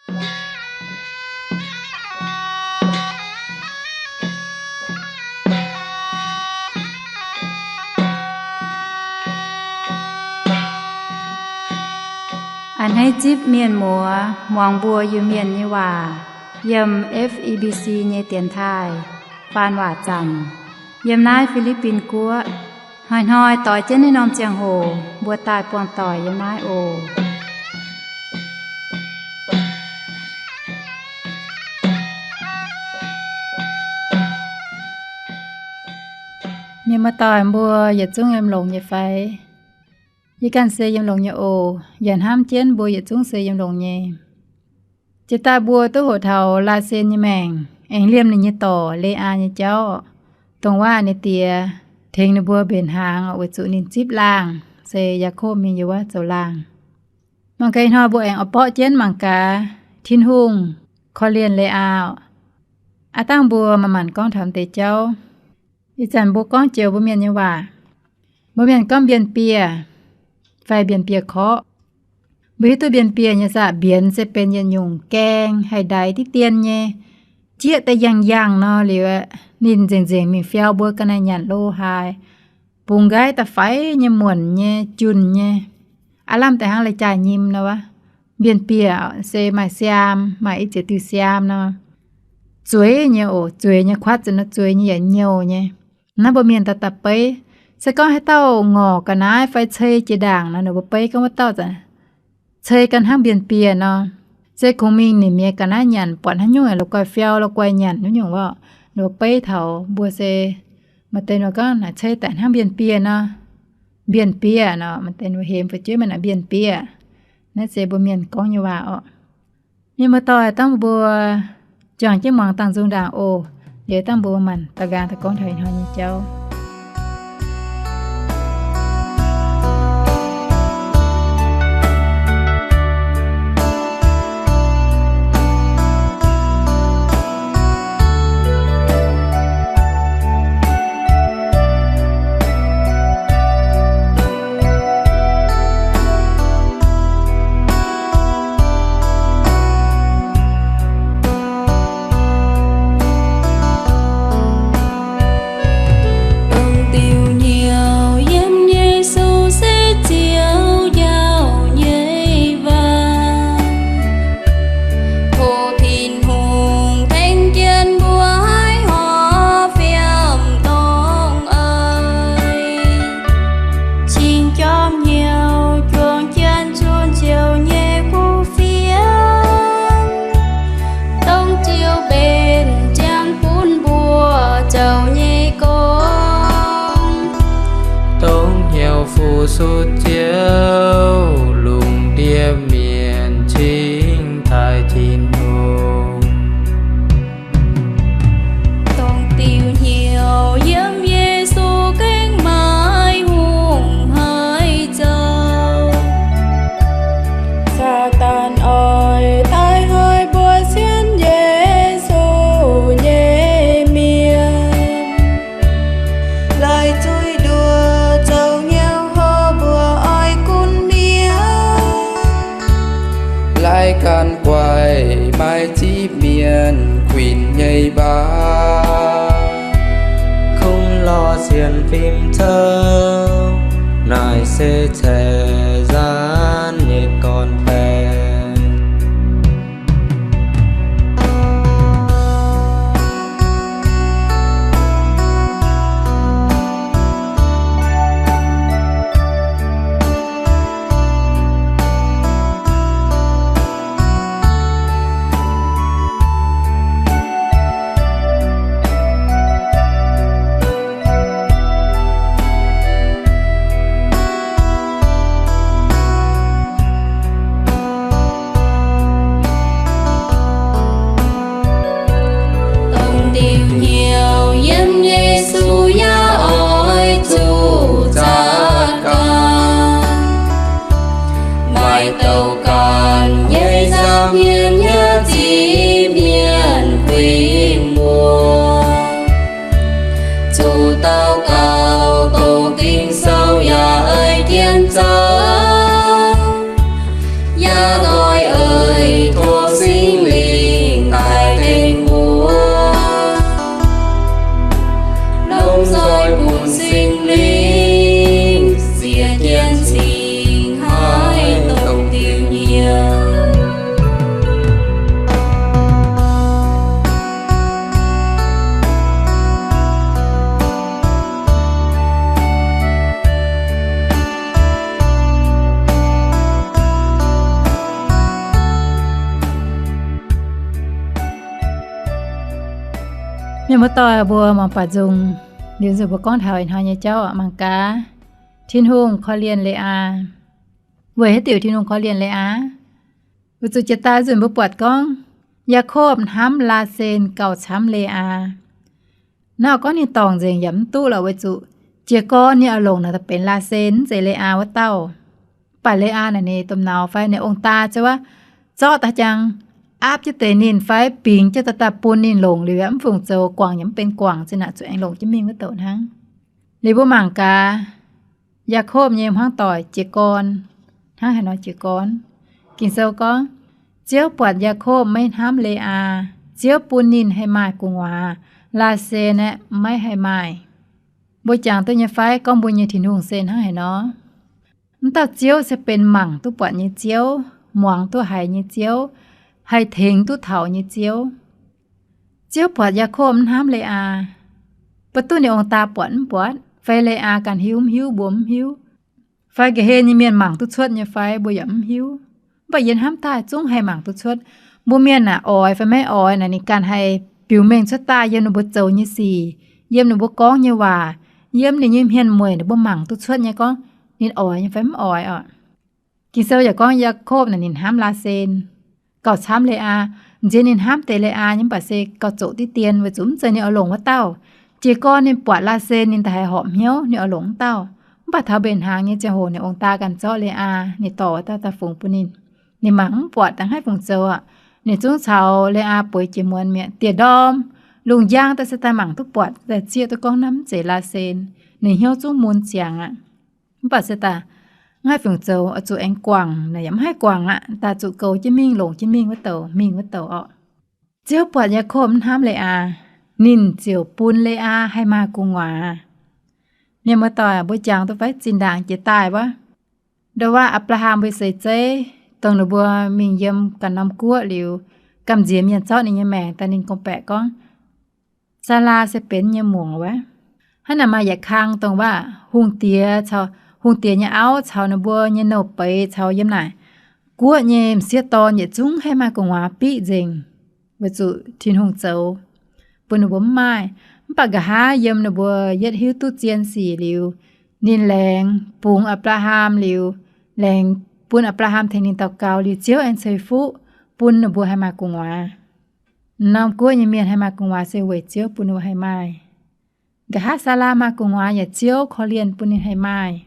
A'hneiv zipv mienh muoz muangx mbuo Iu-Mienh nyei waac yiem F E B C nyei dienx taaih faan waac zanc yiem naaiv Fi^li^bin Guoqv. Hnoi-hnoi doix jienv naaiv norm ziangh hoc mbuo daaih buangh doic yiem naaiv oc. Mienh muoz-doic mbuo yietc zungv yiem longx nyei fai? Yie ganh se yiem longx nyei oc. Yaac hnamv jienv mbuo yietc zungv se yiem longx nyei. Jiex daaih mbuo duqv hoqc taux Laasen nyei maengc aengx liemh ninh nyei dorc, Leaa nyei jauv, dongh waac ninh diex tengx ninh mbuo mbenc hnaangx weic zuqc ninh zipv laangh, se Yaakopv mingh yiem wuov zoux laangh. Mangc gaax ih hnoi mbuo aengx oix borqv jienv mangc gaax Tin-Hungh korv-lienh Leaa. Aav dangh mbuo manc-manc gorngv taux deix jauv. Ih zanc mbuo gorngv joux mbuo mienh nyei waac. Mbuo mienh gorngv mbienh bieqc fai mbienh bieqc korqv. Mbuo hiuv duqv mbienh bieqc nyei saah? Mbienx se benx yietc nyungc gaeng haih ndaix diqv dien nyei, jieqv daaih yangh yangh nor liuz, ninh nzengc nzengc mingh fiou mbuo ga'naaiv nyanc lo haaix, bungx nqaiv da'faix nyei, muonc nyei, junh nyei, aav lamh daaih hnangv lai-jaaix nyim nor wuov. Mbienh bieqc se maaih siaam, maaih i ziex diuh siaam nor. Zueiz nyei oc, zueiz nyei, kuatv zuqc nor zueiz nyei yaac nyouh nyei. Naaiv mbuo mienh daaih daaih beiv, se gorngv haaix dauh ngorc ga'naaiv fai cei jiex ndaangc nor, ninh mbuo beiv gorngv wuov dauh cei ganh hnangv mbienh bieqc nor. Se kungx mingh nimc nyei ga'naaiv nyanc, buatc haaix nyungc la'guaih fiou la'guaih nyanc nyungc-nyungc wuov, ninh mbuo beiv taux mbuo se maaih deix ninh mbuo gorngv naaic cei daaih hnangv mbienh bieqc nor. Mbienh bieqc nor, maaih deix ninh mbuo hemx fu'jueiv maaih naaic mbienh bieqc. Naaiv se mbuo mienh gorngv nyei waac orqc. Mienh muoz-doic, dangh mbuo juangc jienv muangx dangh nzung ndaangc oc. Liuz dangh mbuo manc daux nqaang daaih gorngv taux ih hnoi nyei jauv. Dongh diuh hnyouv yiem Yesu se Ziouv njaaux nyei waac. Tov Tin-Hungh tengx jienv mbuo haih horpc fiem dongh eix. Cingx jorm hnyouv juangc jienv cun Ziouv nyei kuv fienx, dongh Ziouv mbenc ziangx bun mbuo zoux nyei gong. Dongh hnyouv fu sutv Ziouv, lungh ndiev mienh cingx taaih Tin-Hungh. Dongh diuh hnyouv yiem Yesu gengh maaih hungh haaix zoux. Saadaan oix daaih hnoi mbuo sienx Yesu nyei mienh, laih zuiz nduoh zoux hnyouv hlo mbuo oix gunv mienh, laih gan guaix maaih zipv mienh kuinx nyei baac. Kungx lorz sienx fim cou, naaic se ceix nzaanv nyei gorn-baengx. Mienh muoz-doic mbuo muangx baac nzung, liuz nzunc mbuo gorngv taux ih hnoi nyei jauv oc. Mangc gaax, Tin-Hungh korv-lienh Leaa. Weic haaix diuc Tin-Hungh korv-lienh Leaa? Weic zuqc jiex daaih nzunc mbuo buatc gorngv Yaakopv hnamv Laasen gauh camv Leaa. Naaiv gorngv ninh dorngc nzengc yaac mv duqv lorqc, weic zuqc jiez gorn ninh oix longc naaic daaih benx Laasen, mv zeiz Leaa wuov dauh. Mv baac Leaa naaic ninh domh nauz fai ninh ong-daa ziouc wuov zorqv daaih jangx, aapv jienv deix ninh fai bingx jienv daaih daaih bun ninh longc liuz, mv fungc zoux guangc yaac mv benx guangc, zinh naaic zuqc aengx longc jienv mingh wuov douc hnangv. Liuz mbuo mangc gaax, Yaakopv nyei hmuangv doic jiez gorn hnangv haaix nor jiez gorn. Ging-Sou gorngv, Ziouv buatc Yaakopv maiv hnamv Leaa, Ziouv bun ninh haih maaih gu'nguaaz, Laasen aeqv, maiv haih maaih. Mbuo jangx duqv nyei fai gorngv mbuo nyei Tin-Hungh se hnangv haaix nor? Mv dauh Ziouv se benx mangc duqv buatc nyei Ziouv, muangx duqv haiz nyei Ziouv, haih tengx duqv taux nyei Ziouv. Ziouv buatc Yaakopv mv hnamv Leaa, mv baac duqv ninh ong-daa buatc mv buatc, fai Leaa ganh hiuv mv hiuv, mbuo mv hiuv, fai ga'hlen nyei mienh mangc duqv cuotv nyei fai, mbuo yaac mv hiuv. Mv baac yie hnamv daaih zungv haih mangc duqv cuotv. Mbuo mienh naaic oix fai maiv oix naaic, ninh ganh haih biux mengh cuotv daaih yiem ninh mbuo zoux nyei sic, yiem ninh mbuo gorngv nyei waac, yiem ninh nyei hmien mueic ninh mbuo mangc duqv cuotv nyei gorngv ninh oix nyei fai mv oix oc. Ging-Sou yaac gorngv Yaakopv naaic ninh hnamv Laasen gauh camv Leaa. M'nziex ninh hnamv deix Leaa nyei mv baac se gauh zoqc diqv dien, weic zuqc mv zeiz ninh oix longc wuov dauh. Jiez gorn ninh buatc Laasen ninh da'haiz horpc hnyouv ninh oix longc wuov dauh. Mv baac taux mbenc hnaangx nyei ziangh hoc ninh ong-daa ganh zorqv Leaa, ninh dorh wuov dauh daaih fungx bun ninh. Ninh mangc mv buatc da'hngaaiv fungc zoux aqv. Ninh zungv caux Leaa bueix jiex muonz mi'aqv. Dieh ndorm lungh njang daaih se daaih mangc duqv buatc, daaih zieqv duqv gorngv naaiv mv zeiz Laasen. Ninh hnyouv zungv mun ziangx aqv. Mv baac se daaih ngaih fungc zoux oix zuqc aengx guangc naaic yaac mv haih guangc aqv. Daaih zuqc goux jienv mingh, longc jienv mingh wuov douc, mingh wuov douc orqc. Ziouv buatc Yaakopv mv hnamv Leaa, ninh ziouc bun Leaa haih maaih gu'nguaaz. Mienh muoz-doic, mbuo jangx duqv fai zinh ndaangc jiex daaih wuov, ndoh waac Apc^laa^ham mbuo seix zeiv, dongh ninh mbuo mingh yiem ganh norm guoqv liuz, gamh nziex mienh zorqv ninh nyei maengc daaih, ninh gorngv-baeqc gorngv, Saalaa se benx nyei muangx wuov. Hnangv naaic maaih yietc kang dongh waac hungh diex caux hungh diex nyei auv caux ninh mbuo nyei nouh beiz caux yiem naaic guoqv nyei m'sieqv dorn yietc zungv haih maaih gu'nguaaz biqv nzengc, weic zuqc Tin-Hungh zoux bun ninh mbuo mv maaih. Mv baac nqa'haav yiem ninh mbuo yietv hiuv duqv zien sic liuz, ninh laengz bungx Apc^laa^ham liuz, laengz bun Apc^laa^ham tengx ninh daux gaux liuz, Ziouv aengx ceix fuqv bun ninh mbuo haih maaih gu'nguaaz. Norm guoqv nyei mienh haih maaih gu'nguaaz se weic Ziouv bun ninh mbuo haih maaih. Nqa'haav Saalaa maaih gu'nguaaz yaac Ziouv korv-lienh bun ninh haih maaih.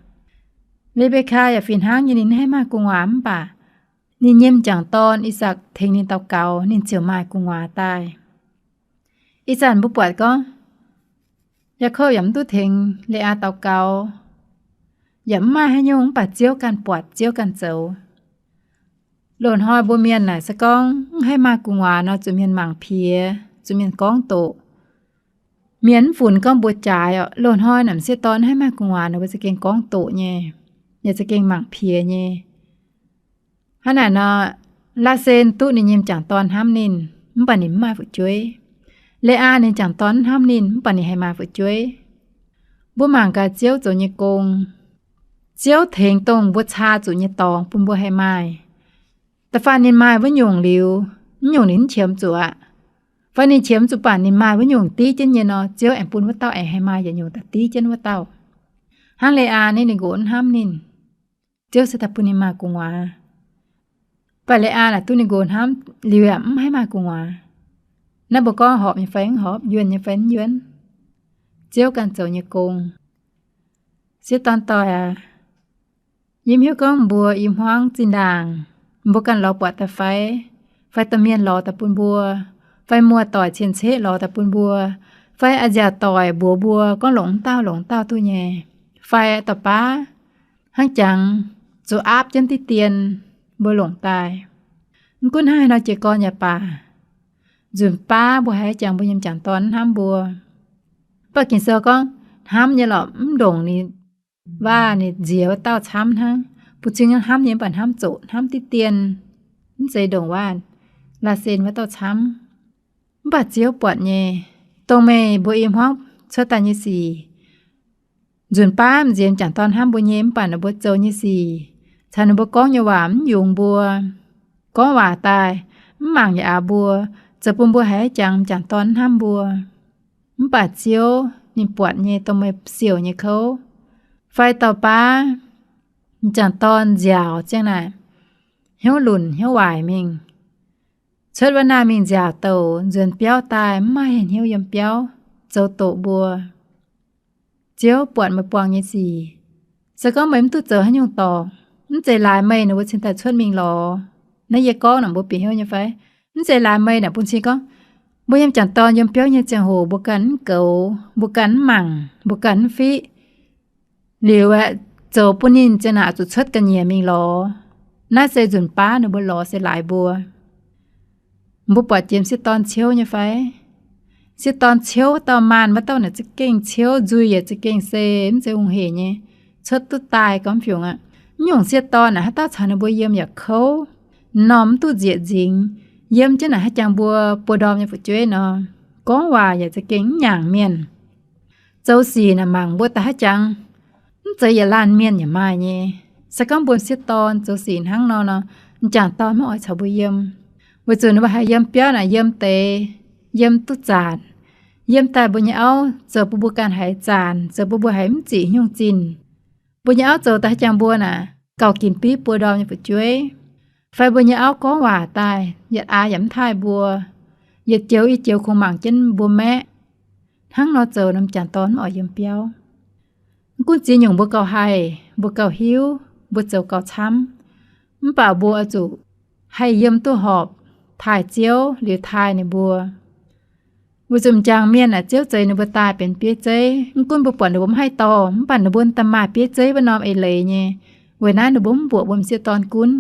Le^mbe^kaa yaac fih hnangv nyei, ninh haih maaih gu'nguaaz mv baac ninh nyei m'jangc dorn, I^sakc, tengx ninh daux gaux, ninh ziouc maaih gu'nguaaz daaih. Ih zanc mbuo buatc gorngv, Yaakopv yaac mv duqv tengx Le^aa daux gaux, yaac mv maaih haaix nyungc, mv baac Ziouv ganh buatc, Ziouv ganh zoux. Loz-hnoi mbuo mienh naaic se gorngv mv haih maaih gu'nguaaz nor, zuqc mienh mangc piex, zuqc mienh gorngv doqc. Mienh mv funx gorngv mbuo jaaix oc. Loz-hnoi naaic m'sieqv dorn mv haih maaih gu'nguaaz nor, mbuo za'gengh gorngv doqc nyei, yaac za'gengh mangc piex nyei. Hnangv naaic nor, Laasen duqv ninh nyei m'jangc dorn hnamv ninh, mv baac ninh mv maaih fu'jueiv. Le^aa ninh m'jangc dorn mv hnamv ninh, mv baac ninh haih maaih fu'jueiv. Mbuo mangc gaax Ziouv zoux nyei gong. Ziouv tengx dongh mbuo caa zuqc nyei dorngx bun mbuo haih maaih. Da'faanh ninh maaih wuov nyungc liuz, wuov nyungc ninh mv qiemx zuqc aqv. Fai ninh qiemx zuqc baac ninh maaih wuov nyungc div jienv nyei nor, Ziouv aengx bun wuov dauh aengx haih maaih yietc nyungc daaih div jienv wuov dauh. Hnangv Le^aa naaiv ninh nqox mv hnamv ninh, Ziouv se daaih bun ninh maaih gu'nguaaz. Mv baac Le^aa naaic duqv ninh nqox hnamv liuz yaac mv haih maaih gu'nguaaz. Naaiv mbuo gorngv horpc nyei fai mv horpc, yuonh nyei fai mv yuonh, Ziouv ganh zoux nyei gong. Sieqv dorn doic aac, yie mv hiuv gorngv mbuo i hmuangv zinh ndaangc mbuo ganh lorz buatc daaih fai, fai domh mienh lorz daaih bun mbuo, fai muoz-doic cien-ceqv lorz daaih bun mbuo, fai a'nziaauc doic mbuox mbuo gorngv longc wuov dauh longc wuov dauh duqv nyei, fai dauh baav hnangv jangx zuqc aapv jienv diqv dien mbuo longc daaih. Mv gunv hnangv haaix nor jiez gorn yaac baac, nzunc baav mbuo haiz jangx mbuo nyei m'jangc dorn mv hnamv mbuo. Mv baac Ging-Sou gorngv hnamv nyei lorqc, mv ndongc ninh waac ninh nziex wuov dauh camv hnangv. Bun cing hnamv nyei mv baac hnamv zoqc, hnamv diqv dien, mv zeiz ndongc waac Laasen wuov dauh camv. Mv baac Ziouv buatc nyei, dongh meih mbuo i hmuangv cuotv daaih nyei sic, nzunc baav m'nziex m'jangc dorn hnamv mbuo nyei, mv baac ninh mbuo zoux nyei sic caux ninh mbuo gorngv nyei waac mv yungz mbuo. Gorngv waac daaih mv mangc yaac aax mbuo, zoux bun mbuo haiz jangx m'jangc dorn mv hnamv mbuo. Mv baac Ziouv ninh buatc nyei dongh meih siouc nyei kouv. Fai dauh baav m'jangc dorn nziaauc ziang naaic, hnyouv lunc hnyouv waaic mingh, cuotv wuov naaiv mingh nziaauc douc nzuonx biauv daaih, mv maaih hnyouv yiem biauv, zoux doqc mbuo. Ziouv buatc meih buangh nyei sic. Se gorngv meih mv duqv zoux haaix nyungc dorngc, mv zeiz laaix meih naaic mbuo cingx daaih cuotv mingh lorz. Naaiv yie gorngv naaic mbuo bieqc hnyouv nyei fai? Mv zeiz laaix meih naaic bun cing gorngv, mbuo yiem m'jangc dorn yiem biauv nyei ziangh hoc mbuo ganh mv goux, mbuo ganh mv mangc, mbuo ganh mv fiqv, liuz aeqv, zoux bun ninh ziang naaic zuqc cuotv ga'nyiec mingh lorz. Naaiv se nzunc baav ninh mbuo lorz se laaix mbuo. Mbuo buatc jiex m'sieqv dorn ciouv nyei fai? M'sieqv dorn ciouv, dauh maanh maiv dauh naaic za'gengh ciouv, nzuih yaac za'gengh se mv zeiz hungh heic nyei, cuotv duqv daaih gormx fiungc aqv. Mv nyungc m'sieqv dorn naaic haaix dauh caux ninh mbuo yiem yaac kouv, m'normh mv duqv nzieqc nzingx, yiem jienv naaic haaix jangx mbuo buo ndorm nyei fu'jueiv nor, gorngv waac yaac za'gengh mv nyaangc mienh. Zoux sic naaic mangc mbuo daaih haaix jangx, mv zeiz yietc laanh mienh yaac maaih nyei. Se gorngv mbuo m'sieqv dorn zoux sic hnangv nor nor, m'jangc dorn maiv oix caux mbuo yiem. Weic zuqc ninh mbuo haiz yiem biauv naaic yiem deix, yiem duqv zanc, yiem daaih mbuo nyei auv zoux bun mbuo ganh haiz zanc, zoux bun mbuo haiz mv ziqc nyungc zinh. Mbuo nyei auv zoux daaih haaix jangx mbuo naaic gauh ginx biv buo ndorm nyei fu'jueiv, fai mbuo nyei auv gorngv waac daaih yietc aax yaac mv taaih mbuo, yietc joux i joux kungx mangc jienv mbuo maeqv. Hnangv nor zoux nor m'jangc dorn mv oix yiem biauv. Mv gunv ziex nyungc mbuo gauh haih, mbuo gauh hiuv, mbuo zoux gauh camv, mv baac mbuo oix zuqc haih yiem duqv horpc, taaih Ziouv liuz taaih ninh mbuo. Weic zuqc m'jangc mienh naaic Ziouv zeix ninh mbuo daaih benx bieiv zeiv. Mv gunv mbuo buatc ninh mbuo mv haih dorh, mv baac ninh mbuo daaih maaih bieiv zeiv wuov norm eix leiz nyei. Weic naaiv ninh mbuo mv mbuoqc mbuo m'sieqv dorn gunv.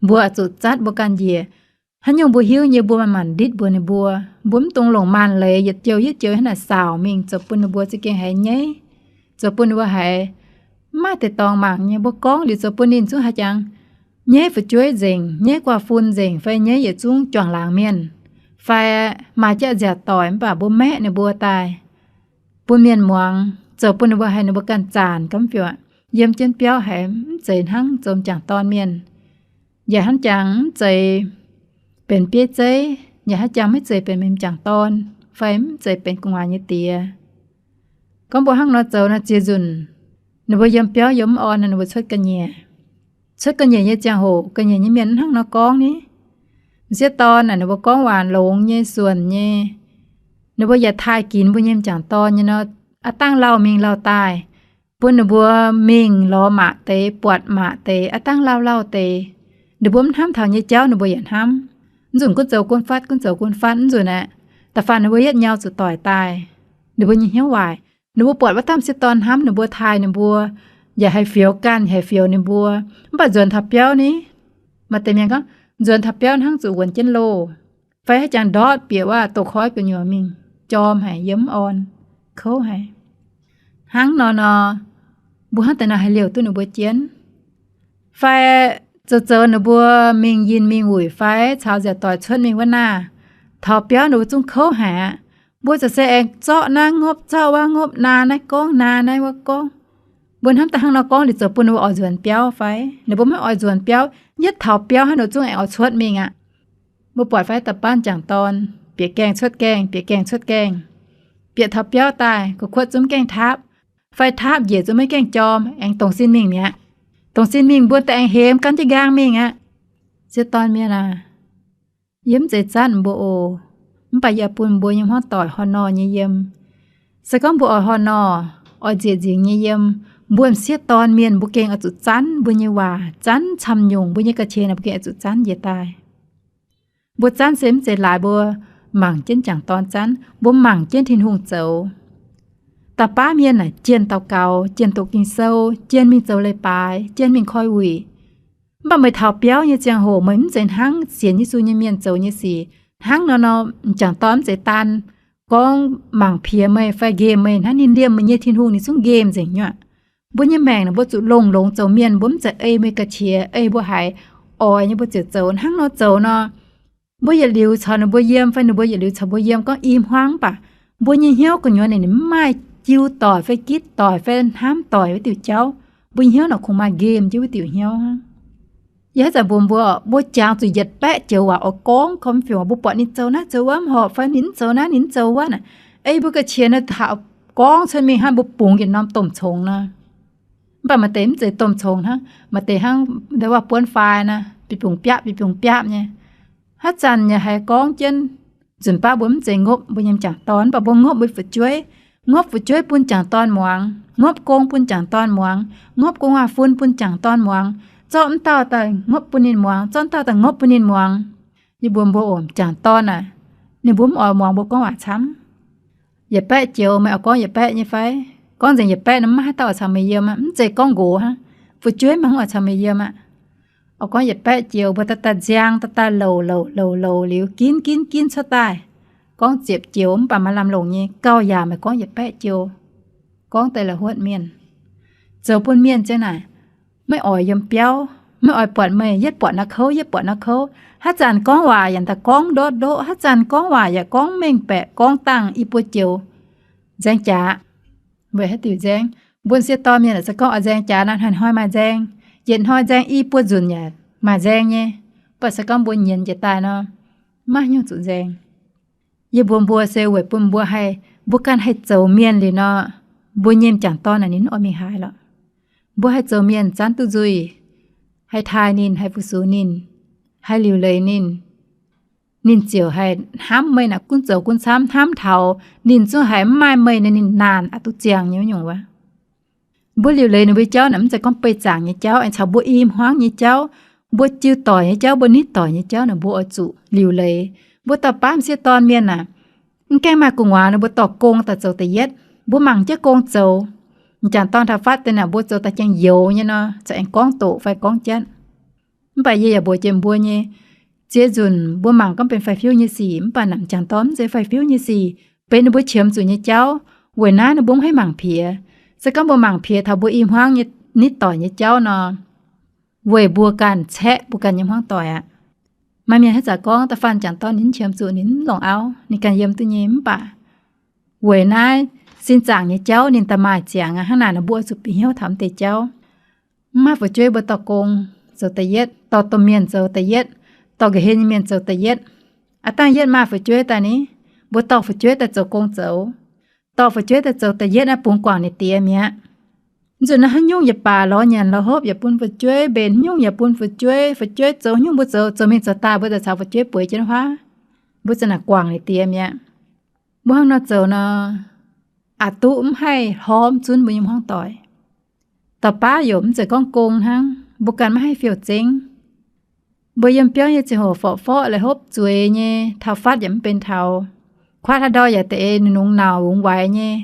Mbuo oix zuqc zatv mbuo ganh njiec. Haaix nyungc mbuo hiuv nyei mbuo manc-manc nditv mbuox ninh mbuo. Mbuo mv dungx longc maanc leiz yietc joux yietc joux hnangv naaic saauc mingh zoux bun ninh mbuo za'gengh haiz nyeiv, zoux bun ninh mbuo haiz mv maaih deix dorngx mangc nyei. Mbuo gorngv liuz zoux bun ninh zungv haaix jangx nyeiv fu'jueiv nzengc, nyeiv guaax-fun nzengc, fai nyeiv yietc zungv juangc laangz mienh, fai maaih jaav nziaauc doic mv baac mbuo maeqv ninh mbuo daaih bun mienh muangx, zoux bun ninh mbuo haiz ninh mbuo ganh zaanc gormx fiuv aqv. Yiem jienv biauv haiz mv zeiz hnangv zoux m'jangc dorn mienh, yaac hnangv jangx mv zeiz benx bieiv zeiv, yaac hnangv jangx maiv zeiz benx m'jangc dorn, fai mv zeiz benx gu'nguaaz nyei diex. Gorngv mbuo hnangv nor zoux nor, ziex nzunc ninh mbuo yiem biauv yiem mv orn nor, ninh mbuo cuotv ga'nyiec. Cuotv ga'nyiec nyei ziangh hoc, ga'nyiec nyei mienh mv hnangv nor gorngv ni. M'sieqv dorn naaic ninh mbuo gorngv waac longx nyei, suonc nyei. Ninh mbuo yaac taaih ginx mbuo nyei m'jangc dorn nyei nor, aav dangh lauh mingh lauh daaih, bun ninh mbuo mingh lorz maac deix, buatc maac deix, aav dangh lauh lauh deix. Ninh mbuo mv hnamv taux nyei jauv ninh mbuo yaac hnamv. Mv nzunc gunv zoux gunv fatv, gunv zoux gunv fatv, mv nzunc aeqv, da'faanh ninh mbuo yietv nyau zuqc doic daaih, ninh mbuo nyei hnyouv waaic. Ninh mbuo buatc wuov dauh m'sieqv dorn hnamv ninh mbuo, taaih ninh mbuo, yaac haih fioux ganh, haih fioux ninh mbuo. Mv baac nzuonx taux biauv ni, maaih deix mienh gorngv, nzuonx taux biauv hnangv zuqc wuonx jienv loh, fai haaix jangx ndortv bieqc wuov douz-koiv gu'nyuoz mingh, jorm haic, yiem mv orn, kouv haic. Hnangv nor nor, mbuo hnangv deix nor haih liouh duqv ninh mbuo jienv? Fai zoux zoux ninh mbuo mingh yinh mingh wuic fai caux nziaauc doic cuotv mingh wuov naaic, taux biauv ninh mbuo zungv kouv haic aqv. Mbuo ziouc se aengx zorqv naaiv ngopv, zorqv wuov ngopv, naaiv gorngv, naaiv wuov gorngv. Mbuo hnamv daaih hnangv nor gorngv liuz zoux bun ninh mbuo oix nzuonx biauv fai? Ninh mbuo maiv oix nzuonx biauv. Yietv taux biauv hnangv ninh mbuo zungv aengx oix cuotv mingh aqv. Mbuo buatc fai da'baav m'jangc dorn bieqc gaengh cuotv gaengh, bieqc gaengh cuotv gaengh, bieqc taux biauv daaih, gu'kuotv zungv maiv gaengh taapv, fai taapv njiec zungv maiv gaengh jorm, aengx dongh sin mingh mi'aqv. Dongh sin mingh mbuo daaih aengx hemx gan jienv nqaang mingh aqv. M'sieqv dorn mienh aac, yie mv zeiz zatv mbuo oc. Mv baac yie bun mbuo nyei hmuangv doic horh nor nyei yiem. Se gorngv mbuo oix horh nor, oix nzieqc nzingx nyei yiem, mbuo m'sieqv dorn mienh mbuo gengh oix zuqc zanv mbuo nyei waac, zanv camv-nyungc, mbuo nyei ga'qiex naaic mbuo gengh oix zuqc zanv njiec daaih. Mbuo zanv se mv zeiz laaix mbuo mangc jienv m'jangc dorn zanv, mbuo mangc jienv Tin-Hungh zoux. Da'baav mienh naaic jienh daux gaux, jienh doqc Ging-Sou, jienh mingh zoux leiz-baaix, jienh mingh koi wuic. Mv baac meih taux biauv nyei ziangh hoc meih mv zeiz hnangv sienx Yesu nyei mienh zoux nyei sic. Hnangv nor nor, m'jangc dorn mv zeiz daan gorngv mangc piex meih fai nqemh meih hnangv. Ninh liemh meih nyei Tin-Hungh ninh zungv nqemh nzengc nyei aqv. Mbuo nyei maengc naaic mbuo zuqc longx-longx zoux mienh, mbuo mv zeiz ei meih ga'qiex, ei mbuo haiz oix nyei mbuo ziouc zoux. Hnangv nor zoux nor, mbuo yietc liuz caux ninh mbuo yiem fai ninh mbuo yietc liuz caux mbuo yiem gorngv i hmuangv, mv baac mbuo nyei hnyouv gu'nyuoz ninh mv maaih jiu doic fai gitv doic fai hnamv doic wuov diuc jauv. Mbuo nyei hnyouv naaic kungx maaih nqemh jienv wuov diuc hnyouv hnangv. Yie haaix zanc mbuox mbuo, mbuo jangx zuqc yietc baeqv joux waac oix gorngv gormx fiuc, mbuo buatc ninh zoux naaiv zoux wuov mv horpc fai ninh mv zoux naaiv ninh mv zoux wuov naaic, Ei mbuo ga'qiex naaiv taux gorngv cuotv mingh hnangv mbuo bungx yietc norm domh congx nor. Mv baac maaih deix mv zeiz domh congx hnangv, maaih deix hnangv ndau wuov buonv fai nor, biungc biapv, biungc biapv nyei. Haaix zanc yaac haiz gorngv jienv, nzunc baav mbuo mv zeiz ngopv mbuo nyei m'jangc dorn, mv baac mbuo ngopv mbuo fu'jueiv, ngopv fu'jueiv bun m'jangc dorn muangx, ngopv gong bun m'jangc dorn muangx, ngopv gu'nguaaz-fun bun m'jangc dorn muangx, zorqv mv dauh daaih ngopv bun ninh muangx, zorqv mv dauh daaih ngopv bun ninh muangx. Yie mbuox mbuo oc, m'jangc dorn aac, ninh mbuo mv oix muangx mbuo gorngv waac camv. Yietc baeqv joux meih oix gorngv yietc baeqv nyei fai? Gorngv nzengc yietc baeqv nor maiv maaih haaix dauh oix caux meih yiem aqv, mv zeiz gorngv nqox hnangv, fu'jueiv maiv oix caux meih yiem aqv. Oix gorngv yietc baeqv joux mbuo daaih daaih nziang, daaih daaih louc louc louc louc liuz ginv ginv ginv cuotv daaih. Gorngv ziepc joux mv baac maaih lamh longc nyei, gauh yaac meih gorngv yietc baeqv joux. Gorngv deix la'huotv mienh, zoux bun mienh jienv naaic, maiv oix yiem biauv, maiv oix buatc meih, yietv buatc naaiv kouv, yietv buatc naaiv kouv. Haaix zanc gorngv waac yaac daaih gorngv ndoqv ndoqv, haaix zanc gorngv waac yaac gorngv mengh baeqc, gorngv dangh i buo joux nzaeng jaax. Weic haaix diuc nzaeng? Mbuo m'sieqv dorn mienh aah, se gorngv oix nzaeng jaax naaic, hnoi-hnoi maaih nzaeng, yietc hnoi nzaeng i buo nzunc yaac maaih nzaeng nyei. Mv baac se gorngv mbuo nyienz jiez daaih nor, maiv nyungc zuqc nzaeng. Yie mbuox mbuo se weic bun mbuo haih, mbuo ganh haih zoux mienh liuz nor, mbuo nyei m'jangc dorn naaic ninh mv oix mingh haaix lorqc. Mbuo haih zoux mienh zanv duqv nzuih, haih taaih ninh, haih fu-sux ninh, haih liuc leiz ninh, ninh ziouc haih hnamv meih naaic gunv zoux gunv camv, hnamv taux ninh zungv haiz mv maaih meih naaic ninh naanh aqc duqv ziangh nyei wuov nyungc wuov. Mbuo liuc leiz ninh mbuo jauv naaic mv zeiz gorngv beih zaangc nyei jauv, aengx caux mbuo i hmuangv nyei jauv, mbuo jiu doic nyei jauv, mbuo nitv doic nyei jauv naaic mbuo oix zuqc liuc leiz. Mbuo dorh baav m'sieqv dorn mienh naaic, mv gaengh maaih gu'nguaaz nor mbuo dorh gong daaih zoux da'yietv. Mbuo mangc jienv gong zoux. M'jangc dorn taux fatv deix naaic mbuo zoux daaih jangx youz nyei nor, za'gengh gorngv doqc fai gorngv jatv. Mv baac yie yaac mbuox jiex mbuo nyei, ziex nzunc mbuo mangc gorngv benx faix-fiuv nyei sic, mv baac naaic m'jangc dorn mv zeiz faix-fiuv nyei sic, benx ninh mbuo qiemx zuqc nyei jauv. Weic naaiv ninh mbuo mv haih mangc piex. Se gorngv mbuo mangc piex taux mbuo i hmuangv nyei nitv doic nyei jauv nor, weic mbuo ganh caeqv mbuo ganh nyei hmuangv doic aqv. Maaih mienh haaix zanc gorngv da'faanh m'jangc dorn ninh mv qiemx zuqc, ninh mv longc auv, ninh ganh yiem duqv nyei. Mv baac weic naaiv sin zaangc nyei jauv ninh daaih maaih ziangx aqv. Hnangv naaic nor mbuo oix zuqc bieqc hnyouv taux m'deix jauv. Mv maaih fu'jueiv mbuo dorh gong zoux da'yietv, dorh domh mienh zoux da'yietv, dorh nqa'hien nyei mienh zoux da'yietv. Aav dangh yietv maaih fu'jueiv daaih ni, mbuo dorh fu'jueiv daaih zoux gong zoux. Dorh fu'jueiv daaih zoux da'yietv naaiv bungx guangc ninh diex mi'aqv. Nzunc naaiv haaix nyungc yaac baac, lorz nyanc lorz hopv yaac bun fu'jueiv, mbenc haaix nyungc yaac bun fu'jueiv, fu'jueiv zoux haaix nyungc mbuo zoux, zoux mingh zoux daaih mbuo za'gengh caux fu'jueiv bueix jienv huaav. Mbuo za'gengh naaic guangc ninh diex mi'aqv. Mbuo hnangv nor zoux nor, aqc duqv mv haih hlorpv zunv mbuo nyei hmuangv doic. Dauh baav yaac mv zeiz gorngv gong hnangv, mbuo ganh maiv haih fiouv-zengv. Mbuo yiem biauv nyei ziangh hoc forqv-forqv la'hopv zueiz nyei, taux fatv yaac mv benx taux. Kuatv haaix ndau yaac deix nungx nauc wungx waix nyei.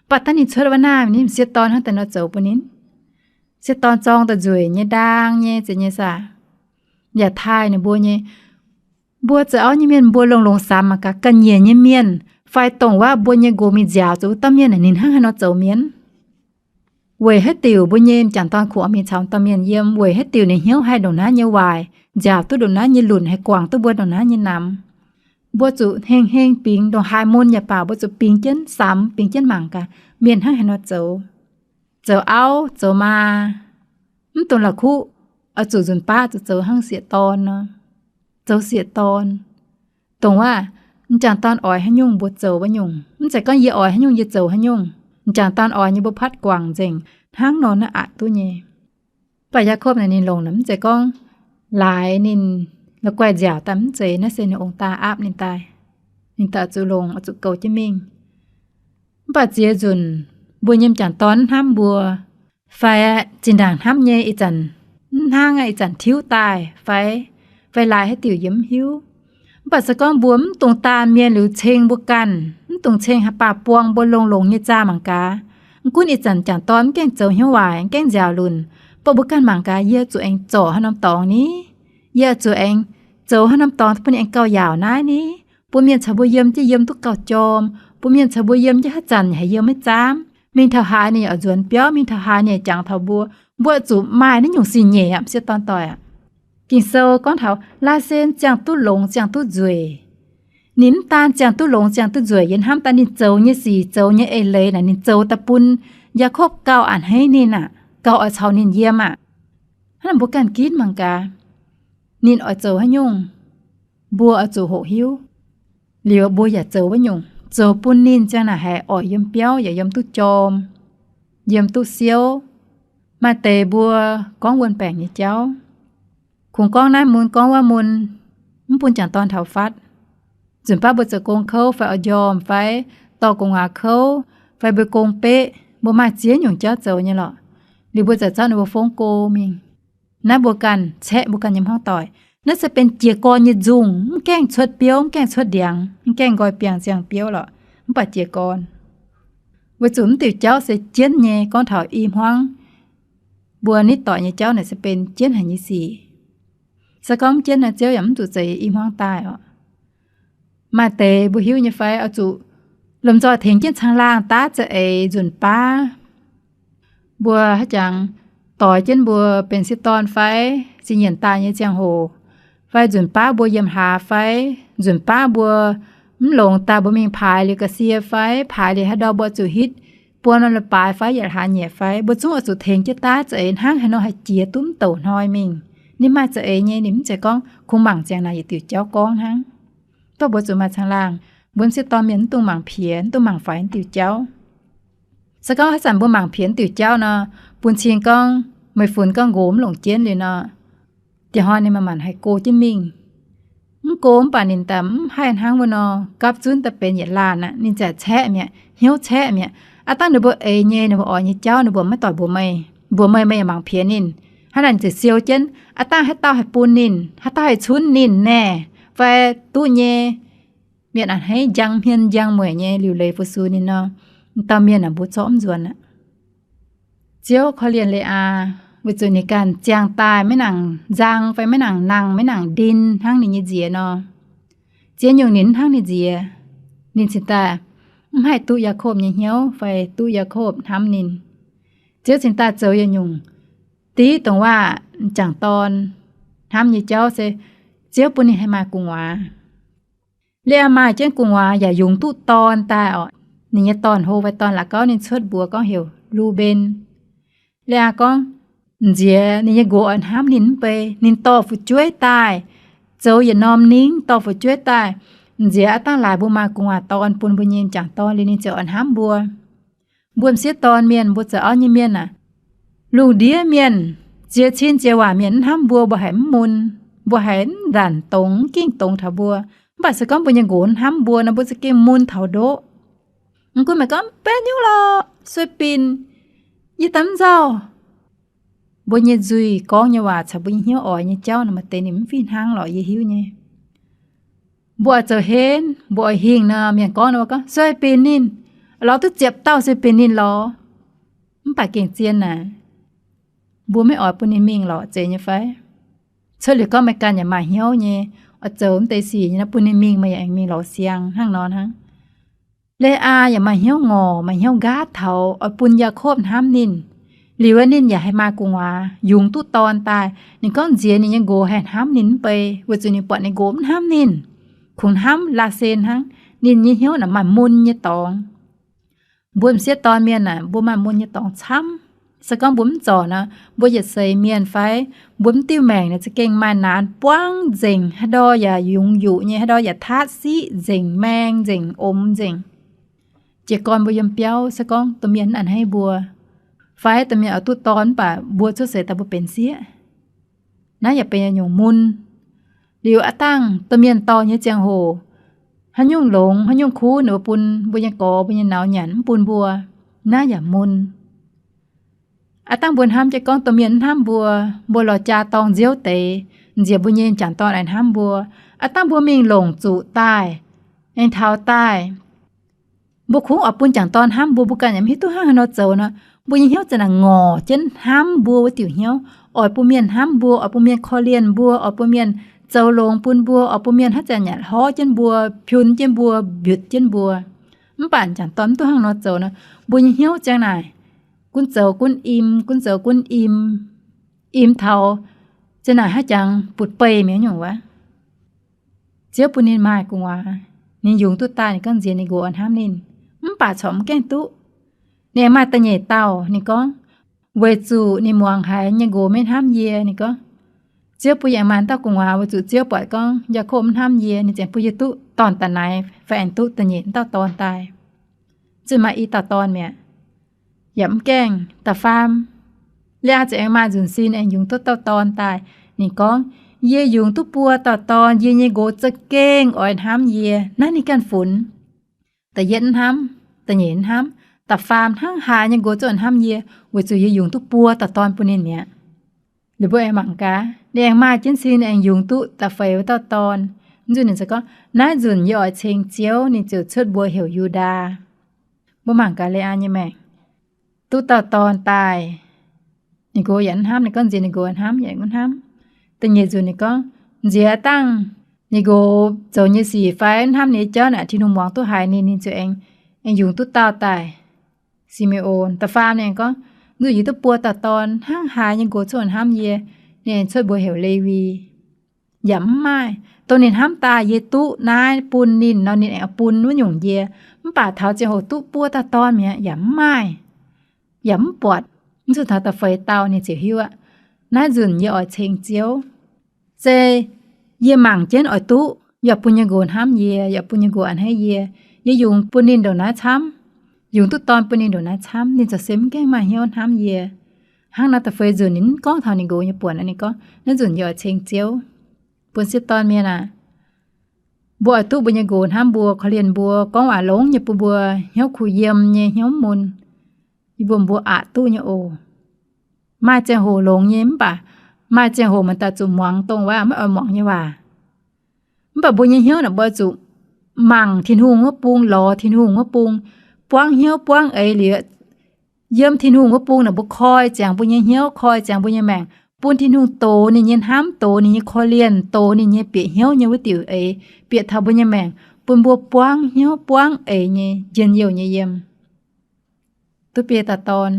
Mv baac dangh ninh cuotv wuov naaiv, ninh m'sieqv dorn hnangv daaih nor zoux bun ninh. M'sieqv dorn zorng daaih nzueic nyei, ndaang nyei, zeiz nyei saah. Yaac taaih ninh mbuo nyei. Mbuo zoux auv nyei mienh mbuo longx-longx samx mangc gaax, ga'nyiec nyei mienh fai dongh wuov mbuo nyei nqox mingh nziaaux zuqc wuov dauh mienh naaic ninh hnangv haaix nor zoux mienh. Weic haaix diuc mbuo nyei m'jangc dorn kungx mingh caux dauh mienh yiem? Weic haaix diuc ninh hnyouv haih ndongc naaiv nyei waaic, nziaaux duqv ndongc naaiv nyei lunc, haih guangc duqv mbuo ndongc naaiv nyei namx? Mbuo zuqc hengh hengh bingx, ndongc haaix mun yaac baac mbuo zuqc bingx jienv samx, bingx jienv mangc gaax mienh hnangv haaix nor zoux. Zoux auv zoux maa, mv dungx la'kuqv oix zuqc nzunc baav zuqc zoux hnangv sieqv-dorn nor. Zoux sieqv-dorn, dongh wuov, m'jangc dorn oix haaix nyungc mbuo zoux wuov nyungc. Mv zeiz gorngv yie oix haaix nyungc yie zoux haaix nyungc. M'jangc dorn oix nyei mbuo patv guangc nzengc, hnangv nor naaiv aqc duqv nyei. Mv baac Yaakopv naaic ninh longc naaic mv zeiz gorngv laaix ninh la'guaih nziaauc daaih, mv zeiz, naaiv se ninh ong-daa aapv ninh daaih. Ninh daaih oix zuqc longc, oix zuqc goux jienv mingh. Mv baac ziex nzunc mbuo nyei m'jangc dorn mv hnamv mbuo, fai zinh ndaangc hnamv nyei ih zanc mv hnangv ih zanc tiuv daaih fai, fai laaix haaix diuc yie mv hiuv. Mv baac se gorngv mbuo mv dungx daanh mienh liuz ceng mbuo ganh, mv dungx ceng haaix baac buang mbuo longx-longx nyei zaah mangc gaax. Mv gunv ih zanc m'jangc dorn mv gaengh zoux hnyouv waaic, mv gaengh nziaauc lunc, baac mbuo ganh mangc gaax, yie zuqc aengx zorc haaix norm dorngx ni? Yie zuqc aengx zoux haaix norm dorngx bun ninh aengx gauh yaauc naaiv ni? Bun mienh caux mbuo yiem jienv yiem duqv gauh jorm, bun mienh caux mbuo yiem jienv haaix zanc haiz yiem maiv zaamv. Mingh taux haaix ninh yaac oix nzuonx biauv, mingh taux haaix ninh yaac jangx taux mbuo. Mbuo zuqc maaih naaiv nyungc sin nyeic aqv, m'sieqv dorn doic aqv. Ging-Sou gorngv taux Laasen ziangh duqv longx ziangh duqv nzueic. Ninh mv daan ziangh duqv longx ziangh duqv nzueic, yie hnamv daaih ninh zoux nyei sic, zoux nyei eix leiz naaic, ninh zoux daaih bun Yaakopv gauh a'hneiv ninh aqv, gauh oix caux ninh yiem aqv. Hnangv naaic mbuo ganh ginv mangc gaax, ninh oix zoux haaix nyungc, mbuo oix zuqc hoqc hiuv. Liuz mbuo yaac zoux wuov nyungc, zoux bun ninh ziang naaic haiz oix yiem biauv yaac yiem duqv jorm, yiem duqv siouv. Maaih deix mbuo gorngv wuon baengc nyei jauv, kungx gorngv naaiv mun gorngv wuov mun, mv bun jangc dorn taux fatv. Nzunc baav mbuo zoux gong kouv fai oix njormh fai dorh gu'nguaaz kouv fai mbuo gong beqv, mbuo maaih ziex nyungc jauv zoux nyei lorqc. Liuz mbuo zaqc zorqv ninh mbuo fongv go mingh. Naaiv mbuo ganh caeqv mbuo ganh nyei hmuangv doic. Naaiv se benx jiez gorn nyei nzungh, mv gaengh cuotv biouv, mv gaengh cuotv ndiangx, mv gaengh nqoi biangh ziangh biouv lorqc, mv baac jiez gorn. Weic zuqc mv diuc jauv se jienv nyei, gorngv taux i hmuangv mbuo nitv doic nyei jauv naaic se benx jienv haic nyei sic. Se gorngv mv jienv naaiv, Ziouv yaac mv zuqc zeix i hmuangv daaih oc. Maaih deix mbuo hiuv nyei fai oix zuqc lomh nzoih tengx jienv caangh laangh daav za'eix nzunc baav. Mbuo haaix jangx doix jienv mbuo benx sieqv dorn fai zinh nyienc daaih nyei ziangh hoc, fai nzunc baav mbuo yiem hlaax fai nzunc baav mbuo mv longx daaih mbuo mingh paaix liuz ga'sie fai paaix liuz haaix ndau mbuo zuqc hitv buo norm leiz-baaix fai yietc hlaax nyieqc fai, mbuo zungv oix zuqc tengx jienv daav za'eix hnangv haaix nor haih jiex duqv mv douc hnoi mingh. Ninh maaih za'eix nyei, ninh mv zeiz gorngv kungx mangc ziangx naaic yietc diuc jauv gorngv hnangv. Dorh mbuo zuqc maaih caangh laangh, mbuo sieqv dorn mienh mv dungx mangc piex, mv dungx mangc faix mv diuc jauv. Se gorngv haaix zanc mbuo mangc piex mv diuc jauv nor, bun cing gorngv meih funx gorngv nqox mv longc jienv liuz nor, dieh hnoi ninh manc-manc haih go jienv mingh. Mv go mv baac ninh daaih mv haih hnangv wuov nor gapv zunv daaih benx yietc laanh aqv. Ninh zaqc caeqv mi'aqv, hnyouv caeqv mi'aqv. Aav dangh ninh mbuo eix nyei, ninh mbuo oix nyei jauv ninh mbuo maiv doic mbuox meih, mbuox meih, meih yaac mangc piex ninh. Hnangv naaic ninh ziouc siou jienv, aav dangh haaix dauh haih bun ninh, haaix dauh haih cunv ninh naaic fai duqv nyei, mienh a'hneiv njang hmien njang mueic nyei liuc leiz fu-sux ninh nor, dauh mienh naaic mbuo zorqv mv nzuonx aqv. Ziouv korv-lienh Le^aa, weic zuqc ninh ganh ziangh daaih maiv nangc nzang fai maiv nangc nangh maiv nangc ndin hnangv ninh nyei nziex nor. Ziex nyungc ninh mv hnamv ninh nziex. Ninh cingx daaih mv haih duqv Yaakopv nyei hnyouv fai duqv Yaakopv hnamv ninh. Ziouv cingx daaih zoux yietc nyungc div dongh waac m'jangc dorn hnamv nyei jauv se Ziouv bun ninh haih maaih gu'nguaaz. Le^aa maaih jienv gu'nguaaz yaac yungz duqv dorn daaih oc. Ninh nyei dorn-hlo fai dorn-la'gauv ninh cuotv mbuox gorngv heuc Lu^mben. Le^aa gorngv, m'nziex ninh nyei nqox oix hnamv ninh mv bei, ninh dorh fu'jueiv daaih, zoux yietc norm ningv dorh fu'jueiv daaih. M'nziex aav dangh laaix mbuo maaih gu'nguaaz dorn bun mbuo nyei m'jangc dorn liuz ninh ziouc oix hnamv mbuo. Mbuo m'sieqv dorn mienh, mbuo zoux auv nyei mienh aac, lungh ndiev mienh, ziex cin ziex waac mienh mv hnamv mbuo, mbuo haiz mv mun, mbuo haiz mv nzanc dongz, mv gengh dongz taux mbuo. Mv baac se gorngv mbuo nyei nqox hnamv mbuo nor, mbuo za'gengh mun taux ndoqv. Mv gunv meih gorngv, Benx nyungc lorqc, sueih binc, yie daaih mv nzauh. Mbuo nyei nzuih gorngv nyei waac caux mbuo nyei hnyouv oix nyei jauv nor, maaih deix ninh mv fih hnangv lorqc, yie hiuv nyei. Mbuo oix zoux henv, mbuo oix hingh nor, mienh gorngv nor, mbuo gorngv, Sueih binc ninh, lorz duqv ziepc dauh sueih binc ninh lorz. Mv baac gengh zien naaic, mbuo maiv oix bun ninh mingh lorqc, zeiz nyei fai? Cuotv liuz gorngv meih ganh yaac maaih hnyouv nyei, oix zoux mv deix sic nyei nor, bun ninh mingh, meih yaac aengx mingh lorz siang hnangv nor hnangv. Le^aa yaac maaih hnyouv ngorc, maaih hnyouv nqaatv taux oix bun Yaakopv hnamv ninh. Liuz ninh yaac haih maaih gu'nguaaz, yungz duqv dorn daaih. Ninh gorngv nziex ninh nyei nqox haih hnamv ninh mv bei, weic zuqc ninh buatc ninh nqox mv hnamv ninh, kungx hnamv Laasen hnangv. Ninh nyei hnyouv naaic maaih mun nyei dorngx. Mbuo m'sieqv dorn mienh naaic, mbuo maaih mun nyei dorngx camv. Se gorngv mbuo mv zorc nor, mbuo yietc seix mienh fai mbuo mv diuh maengc naaic za'gengh maaih naanx buangv nzengc, haaix ndau yaac yungz yuqc nyei, haaix ndau yaac taatv siqv nzengc, maeng nzengc, omx nzengc. Jiez gorn mbuo yiem biauv, se gorngv domh mienh mv a'hneiv mbuo, fai domh mienh oix duqv dorn mv baac mbuo cuotv seix daaih mbuo benx sieqv, naaiv yaac benx nyungc mun. Liuz aav dangh domh mienh dorh nyei ziangh hoc, haaix nyungc longx, haaix nyungc kuv ninh mbuo bun mbuo nyei gorx, mbuo nyei nauz nyanc mv bun mbuo, naaiv yaac mun. Aav dangh mbuo hnamv jienv gorngv domh mienh mv hnamv mbuo, mbuo lorz jaa dorng nziouv deix, nziex mbuo nyei m'jangc dorn aengx hnamv mbuo. Aav dangh mbuo mingh longc zuqc daaih, aengx taux daaih, mbuo kungx oix bun m'jangc dorn hnamv mbuo, mbuo ganh yaac mv hiuv duqv hnangv haaix nor zoux nor, mbuo nyei hnyouv za'naaic ngorc jienv hnamv mbuo wuov diuc hnyouv, oix bun mienh hnamv mbuo, oix bun mienh korv-lienh mbuo, oix bun mienh zoux longx bun mbuo, oix bun mienh haaix zanc yaac hlorv jienv mbuo, piun jienv mbuo, mbiutc jienv mbuo. Mv baac m'jangc dorn mv duqv hnangv nor zoux nor, mbuo nyei hnyouv ziang naaic gunv zoux gunv im, gunv zoux gunv im, im taux ziang naaic haaix jangx butv-beih mi'aqv nyungc wuov. Ziouv bun ninh maaih gu'nguaaz, ninh yungz duqv daaih, ninh gorngv nziex ninh nqox oix hnamv ninh, mv baac corc mv gaengh duqv. Ninh aengx maaih da'nyeic dauh, ninh gorngv, weic zuqc ninh muangx haiz nyei nqox maiv hnamv yie. Ninh gorngv, Ziouv bun yie aengx maaih dauh gu'nguaaz, weic zuqc Ziouv buatc gorngv Yaakopv mv hnamv yie, ninh ziouc bun yie duqv dorn da'naix fai aengx duqv da'nyeic dauh dorn daaih. Zuqc maaih i dauh dorn mi'aqv. Yaac mv gaengh da'faam. Liaa ziouc aengx maaih nzunc sin aengx yungz duqv dauh dorn daaih. Ninh gorngv, yie yungz duqv buo dauh dorn, yie nyei nqox za'gengh oix hnamv yie. Naaiv ninh ganh funx. Da'yietv mv hnamv, da'nyeic mv hnamv, da'faam hnangv haaix nyei nqox zungv hnamv yie, weic zuqc yie yungz duqv buo dauh dorn bun ninh mi'aqv. Liuz mbuo aengx mangc gaax, ninh aengx maaih jienv sin aengx yungz duqv da'feix wuov dauh dorn. Nzunc ninh ziouc gorngv, naaiv nzunc yie oix ceng Ziouv, ninh ziouc cuotv mbuox heuc Yu^ndaa. Mbuo mangc gaax Leaa nyei maengc. Duqv dauh dorn daaih, ninh nqox yaac mv hnamv, ninh gorngv nziex ninh nqox hnamv yaac mv hnamv. Da'nyeic nzunc ninh gorngv, nziex dangh ninh nqox zoux nyei sic fai mv hnamv nyei jauv naaic, Tin-Hungh muangx duqv haiz ninh, ninh ziouc aengx, aengx yungz duqv dauh daaih. Si^me^on. Da'faam ninh aengx gorngv, nzunc yie duqv buo dauh dorn, hnangv haaix nyei nqox zungv hnamv yie. Ninh aengx cuotv mbuox heuc Lewi. Yaac mv maaih, dongh ninh hnamv daaih yie duqv naaiv bun ninh nor, ninh aengx bun wuov nyungc yie. Mv baac taux ziangh hoc duqv buo dauh dorn mi'aqv yaac mv maaih, yaac mv buatc. Mv zuqc taux da'feix dauh ninh ziouc hiuv aqv, naaiv nzunc yie oix ceng Ziouv. Se yie mangc jienv oix duqv, yaac bun nyei nqox hnamv yie, yaac bun nyei nqox a'hneiv yie. Yie yungz bun ninh ndongc naaiv camv, yungz duqv dorn bun ninh ndongc naaiv camv, ninh ziouc se mv gaengh maaih hnyouv hnamv yie. Hnangv naaiv da'feix nzunc ninh mv gorngv taux ninh nqox nyei buonc, ninh gorngv, naaiv nzunc yie oix ceng Ziouv. Bun sieqv dorn mienh aac, mbuo oix duqv mbuo nyei nqox hnamv mbuo, korv-lienh mbuo, gorngv waac longx nyei bun mbuo hnyouv kuh yiem nyei hnyouv mun. Yie mbuo mbuo aqc duqv nyei oc. Maaih ziangh hoc longx nyei mv baac maaih ziangh hoc meih daaih zuqc muangx dongh waac maiv oix muangx nyei waac. Mv baac mbuo nyei hnyouv naaic mbuo zuqc mangc Tin-Hungh wuov bung, lorz Tin-Hungh wuov bung, buangv hnyouv buangv eix liuz, yiem Tin-Hungh wuov bung naaic mbuo koi ziangx mbuo nyei hnyouv, koi ziangx mbuo nyei maengc, bun Tin-Hungh dox ninh nyei hnamv, dox ninh nyei korv-lienh, dox ninh nyei bieqc hnyouv nyei wuov diuc eix bieqc taux mbuo nyei maengc, bun mbuo buangv hnyouv buangv eix nyei njien-youh nyei yiem. Duqv biei dauh dorn,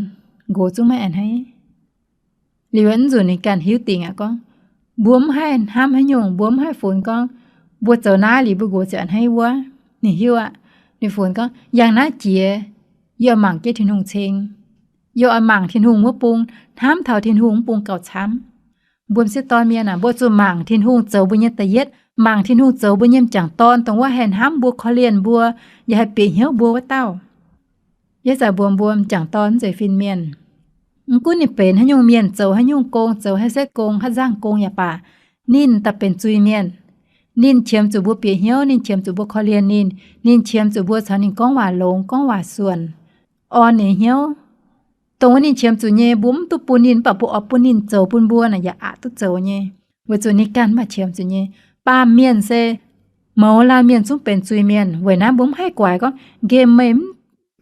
nqox zungv maiv a'hneiv. Liuz wuov nzunc ninh ganh hiuv dingc aqv gorngv, mbuo mv haih hnamv haaix nyungc, mbuo mv haih funx gorngv, mbuo zoux naaiv liuz mbuo nqox ziouc a'hneiv wuov. Ninh hiuv aqv. Ninh funx gorngv, yangh naaiv jiex, yie oix mangc jienv Tin-Hungh ceng. Yie oix mangc Tin-Hungh wuov bung, hnamv taux Tin-Hungh wuov bung gauh camv. Mbuo m'sieqv dorn mienh aac, mbuo zuqc mangc Tin-Hungh zoux mbuo nyei da'yietv, mangc Tin-Hungh zoux mbuo nyei m'jangc dorn, dongh wuov haih hnamv mbuo, korv-lienh mbuo, yaac haih bieqc hnyouv mbuo wuov dauh. Yie zanc mbuox mbuo m'jangc dorn mv zeiz fin-mienh. Mv gunv ninh benx haaix nyungc mienh, zoux haaix nyungc gong, zoux haaix setv gong, haaix nzangv gong yaac baac, ninh daaih benx zuiz-mienh. Ninh qiemx zuqc mbuo bieqc hnyouv, ninh qiemx zuqc mbuo korv-lienh ninh, ninh qiemx zuqc mbuo caux ninh gorngv waac longx, gorngv waac suonc, orn ninh hnyouv. Dongh wuov ninh qiemx zuqc nyei, mbuo mv duqv bun ninh, mv baac mbuo oix bun ninh zoux bun mbuo naaic yaac aqc duqv zoux nyei, weic zuqc ninh ganh mv baac qiemx zuqc nyei. Baamh mienh se mouz laanh mienh zungv benx zuiz-mienh. Weic naaiv mbuo mv haih guaix gorngv, nqemh meih mv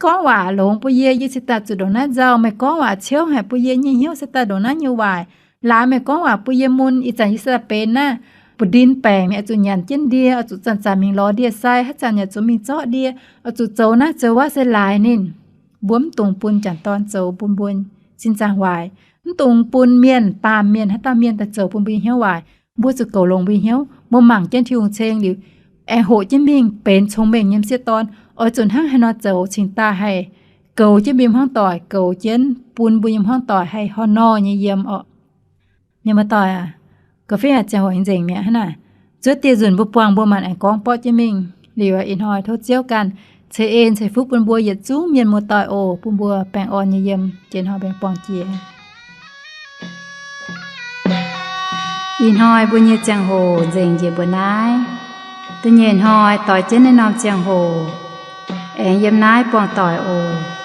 gorngv waac longx bun yie, yie se daaih zuqc ndongc naaiv nzauh. Meih gorngv waac ciouv haic bun yie nyei hnyouv se daaih ndongc naaiv nyei waaic. Laaix meih gorngv waac bun yie mun, ih zanc yie se daaih benx naaiv bu ndin baengc, oix zuqc nyanc jienv ndie, oix zuqc zanc-zanc mingh lorz ndie-sai, haaix zanc yaac zuqc mingh zorqv ndie, oix zuqc zoux naaiv zoux wuov se laaix ninh. Mbuo mv dungx bun m'jangc dorn zoux bun mbuo sin zaangc waaic. Mv dungx bun mienh, baamh mienh, haaix dauh mienh daaih zoux bun mbuo nyei hnyouv waaic. Mbuo zuqc goux longx mbuo nyei hnyouv. Mbuo mangc jienv Tin-Hungh ceng liuz, aengx hoqc jienv mingh benx cong-mengh nyei m'sieqv dorn. Oix zuqc hnangv haaix nor zoux cingx daaih haih goux jienv mbuo nyei hmuangv doic, goux jienv bun mbuo nyei hmuangv doic haih horh nor nyei yiem orqc. Mienh muoz-doic aac, ga'fei haic ziangh hoc aengx nzengc mi'aqv hnangv naaic. Zuov dieh nzunc mbuo buangh mbuo maanc aengx gorngv borqv jienv mingh. Liuz ih hnoi tov Ziouv ganh ceix en ceix fuqv bun mbuo yietc zungv mienh muoz-doic oc, bun mbuo baengh orn nyei yiem. Jiex hnoi mbuo buangh jiex. Ih hnoi mbuo nyei ziangh hoc nzengc njiec mbuo naaiv. Da'nyeic hnoi doix jienv naaiv norm ziangh hoc aengx yiem naaiv buangh doic oc.